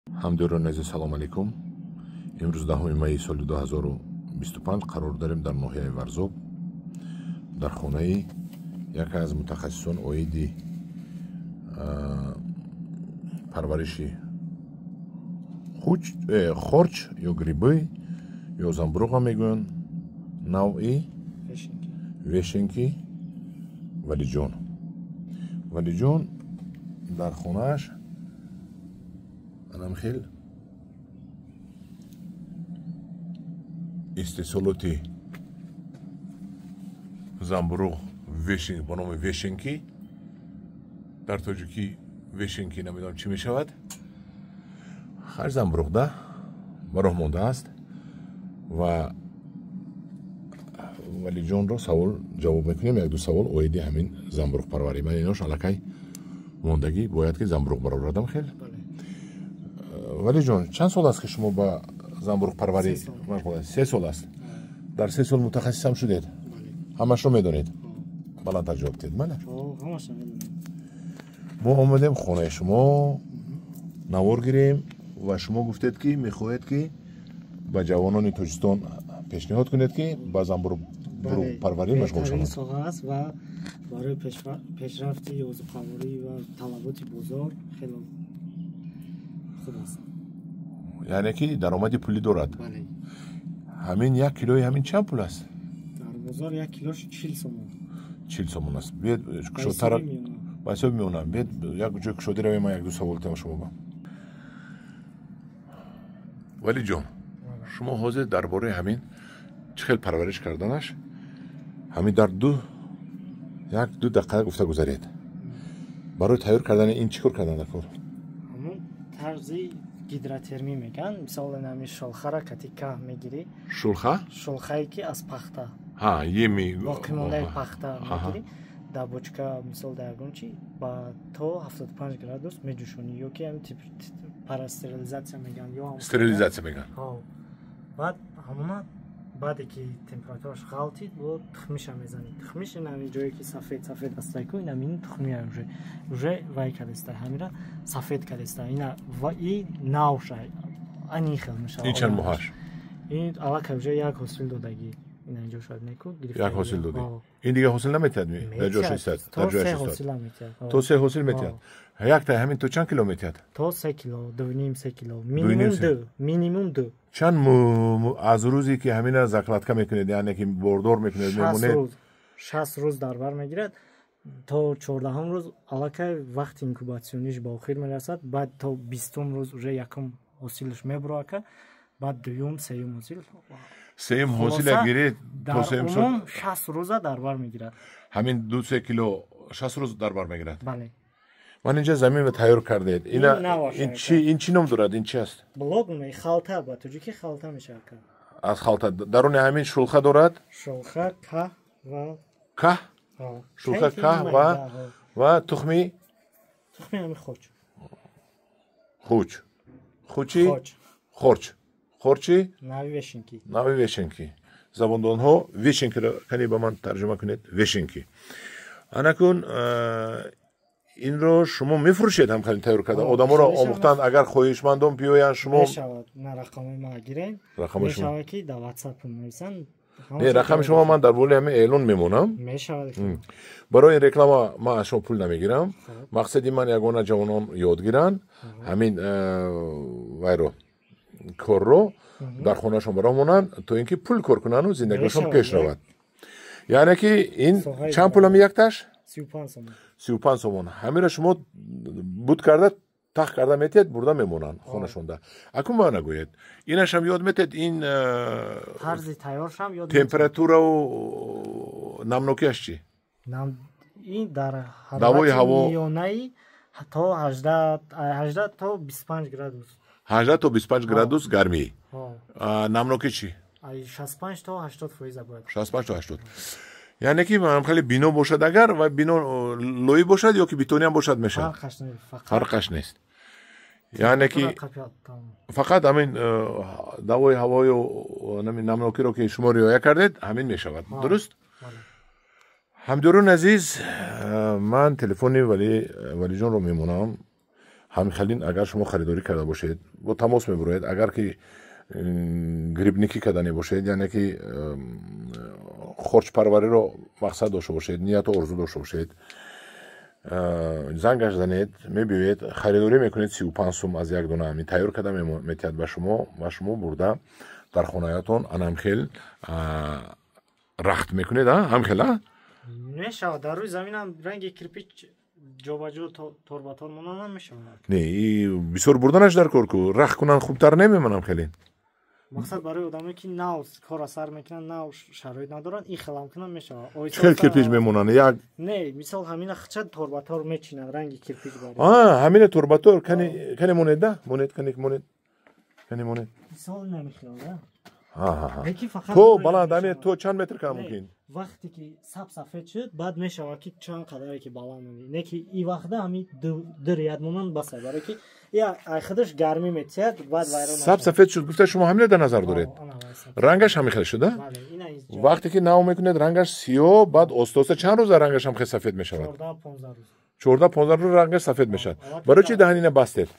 Ҳамдиёрони азиз, салом алейкум. Имрӯз 10 майи соли 2025 қарор дорем дар ноҳияи Варзоб, дар хонаи яке аз мутахассисон оиди парвариши хорч ё грибы ё замбуруға мегӯянд, навъи вешенки Валиҷон. Валиҷон дар хонааш анам хел истеҳсолоти замбуруғ ба номи вешенки, дар тоҷикӣ вешенки намедонам чӣ мешавад, хар замбуруғда ба роҳ мондааст ва Валиҷонро савол ҷавоб мекунем, як-ду савол оиди ҳамин замбуруғпарварӣ. Ман инош аллакай мондагӣ бояд ки замбуруғ баровардам хел. Валиҷон, чанд сол аст ки шумо ба замбуруғпарварӣ машғул ҳастед? 3 сол аст. Дар 3 сол мутахассисам шудед? Ҳамашро медонед? Баландтар ҷавоб диҳед, бале? Мо омадем хонаи шумо навор гирем ва шумо гуфтед ки мехоҳед ки ба ҷавонони Тоҷикистон пешниҳод кунед ки ба замбуруғпарварӣ машғул шаванд. Соҳа аст ва барои пешрафти озуқаворӣ ва талаботи бозор хеле хуб аст. Яъне ки даромади пулӣ дорад. Ҳамин як килои ҳамин чанд пул аст? Дар бозор як килош 40 сомон. 40 сомон аст. Биед кушодтар ба ҳисоби миёна. Биед як ҷой кушодӣ равем, ман як-ду савол тиҳам шумо ба. Валиҷон, шумо ҳозир дар бораи ҳамин чӣ хел парвариш карданаш ҳамин дар як-ду дақиқа гуфта гузаред. Барои тайёр кардани ин чӣ кор кардан дар кор? Ҳамун тарзи гидротермӣ мегӯянд. Мисол ҳамин шулхара кати каҳ мегирӣ. Шулха? Шулхае ки аз пахта. Ҳа, еми. Боқимондаи пахта мегирӣ. Дар бочка, мисол дар ягон чи ба то 75 градус меҷӯшонӣ ё ки ҳамин парастерилизатсия мегӯянд ё стерилизатсия мегӯянд. Баъд ҳамона баъде ки температураш ғалтид, бо тухмиша мезанӣ. Тухмиш ин ҳамин ҷое ки сафед сафед астайку, ин ҳамин тухмия уже вай кадеста, ҳамира сафед кадеста. Ина ва и навша ани хел мешавад. Ин чанд моҳаш? Ин аллакай уже як ҳосил додагӣ. Ин инҷо шояд неку гирифта. Як ҳосил додӣ. Ин дига ҳосил наметиҳад ми? Дар ҷояш истад. То се ҳосил метиҳад. То се ҳосил метиҳад. Якта ҳамин то чанд кило метиҳад? То 3 кило, 2,5-3 кило. Минимум 2, минимум 2. Чанд аз рӯзе ки ҳамина закладка мекунед, яъне ки бордор мекунед, мемонед? 60 рӯз дар бар мегирад. То 14 рӯз аллакай вақти инкубатсиониш ба охир мерасад. Баъд то 20 рӯз уже якум ҳосилаш мебуроака. Баъд дуюм, сеюм ҳосил. Сеюм ҳосила гиред то сеюм сол. 60 рӯза дар бар мегирад. Ҳамин 2-3 кило 60 рӯз дар бар мегирад. Бале. Ман инҷа заминро тайёр кардед. Ин чӣ ном дорад? Ин чи аст? Блок халта, ба тоҷикӣ халта мешавад. Аз халта. Даруни ҳамин шулха дорад? Шулха, каҳ ва каҳ? Шулха, каҳ ва тухми? Тухми ҳамин хоч. Хуч. Хучи? Хорч. Хорчи? Нави вешенки. Нави вешенки. Забондонҳо вешенкиро кани ба ман тарҷума кунед. Вешенки. Анакун инро шумо мефурӯшед ҳам хеле тайёр карда? Одаморо омӯхтан агар хоҳишмандон биёянд шумо мешавад. На рақами ма гирем. Мешавад ки дар WhatsApp нависанд. Не, рақами шумо ман дар болои ҳамин эълон мемонам. Мешавад. Барои ин реклама ман аз шумо пул намегирам. Мақсади ман ягона ҷавонон ёд гиранд ҳамин вайро корро дар хонаашон ба роҳ монанд то ин ки пул кор кунанду зиндагиашон пеш равад. Яъне ки ин чанд пул ҳами якташ? 35 сомон. 35 сомон. Ҳаминро шумо буд карда тах карда метиҳед, бурда мемонанд хонашонда. Акун ба нагӯед, инашам ёд метиҳед, ин тарзи тайёршам ёд. Температураву намнокиаш чӣ? Ин дар ҳарорати ҳаво миёнаи то 18 то 25 градус. 18 то 25 градус гармӣ. Намнокӣ чӣ? 65 то 80 фоиза бояд. 65 то 80. Яъне ки хеле бино бошад агар ва бино лоӣ бошад ё ки бетониам бошад мешавад? Фарқаш нест. Яъне ки фақат ҳамин давои ҳавою намнокиро ки шумо риоя кардед, ҳамин мешавад. Дуруст? Ҳамдиёрони азиз, ман телефони Валиҷонро мемонам. Ҳамин агар шумо харидорӣ карда бошед, бо тамос мебуроед. Агар ки грибникӣ кардане бошед, яъне ки хорчпарвариро мақсад дошта бошед, нияту орзу дошта бошед, зангаш занед, мебиёед, харидорӣ мекунед. 35 сум аз як дона ҳамин тайёр карда метиҳад ба шумо ва шумо бурда дар хонаятон анамхел рахт мекунед. Ҳамхел мешавад, дар рӯи заминам ранги кирпич ҷобаҷо торбатор монанам мешавад. Не, бисёр бурданаш дар кор ку, рахт кунан хубтар немемонам хеле. Мақсад барои одамое ки нав кора сар мекунанд, нав шароит надоранд, ин хелам кунан мешавад. Хел кирпич мемонанд як? Не, мисол ҳамина хча торбатор мечинанд, ранги кирпич бар. Ҳамина торбатор кане монед, да монед, кане монед, кане монед. Мисол намехел, да. То баланд ҳамин то чанд метр кам мумкин? Вақте ки саб сафед шуд, баъд мешавад ки чанд қадаре ки баланд монӣ. Не ки и вақта ҳами ду ряд монанд баса, барое ки я худаш гармӣ метиҳад, баъд вайрон. Саб сафед шуд гуфта шумо ҳамина дар назар доред? Рангаш ҳамин хел шуда? Вақте ки нав мекунед, рангаш сиёҳ, баъд оста оста чанд рӯза рангаш ҳам хел сафед мешавад? 14-15 рӯз. 14-15 рӯз рангаш сафед мешавад. Барои чи даҳанина бастед?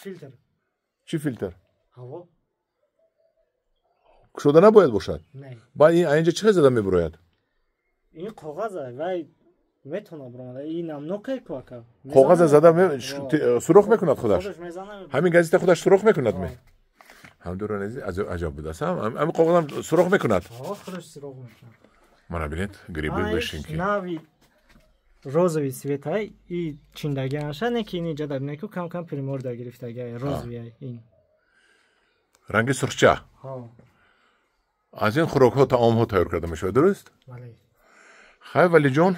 Филтр. Чӣ филтр? Ҳаво. Кушода набояд бошад? Баъд ин инҷа чӣ хел зада мебурояд? Ин коғаза, вай метавонад буромада, ин намнокай ку ака. Коғаза зада сурох мекунад худаш? Ҳамин газета худаш сурох мекунад ме? Ҳамдурони азиз, аҷаб будааст. Ҳамин коғазам сурох мекунад? Худаш сурох мекунад. Мана бинед, грибы вишенки. Нави розовый цветай и чиндагиаша, не ки ин иҷа дар неку кам кам приморда гирифтагиай, розовый ин. Ранги сурхча. Аз ин хӯрокҳо таомҳо тайёр карда мешавад, дуруст? Хай, Валиҷон,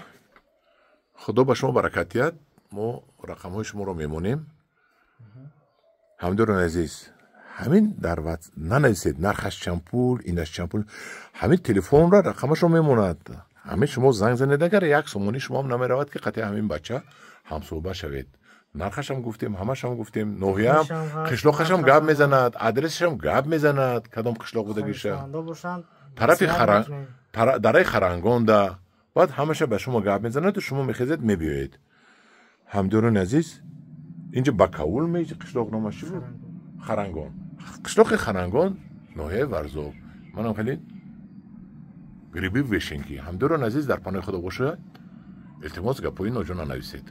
худо ба шумо баракат диҳад. Мо рақамҳои шуморо мемонем. Ҳамдиёрони азиз, ҳамин дар нанависед нархаш чанд пул, инаш чанд пул, ҳамин телефонро рақамашро мемонад. Ҳамин шумо занг занед, агар як сомонӣ шумоам намеравад ки қатъи ҳамин бача ҳамсӯҳбат шавед. Нархашам гуфтем, ҳамашам гуфтем, ноҳияам, қишлоқашам гап мезанад, адресашам гап мезанад, кадом қишлоқ будагиша, тарафи дараи Харангонда, баъд ҳамаша ба шумо гап мезанаду шумо мехезед, мебиёед. Ҳамдиёрони азиз, инҷа Бакаул ме қишлоқ номаш чӣ буд? Харангон, қишлоқи Харангон, ноҳияи Варзоб. Манам хеле грибы вишенки. Ҳамдиёрони азиз, дар паноҳи худо бошад. Илтимос, гапҳои ноҷо нанависед.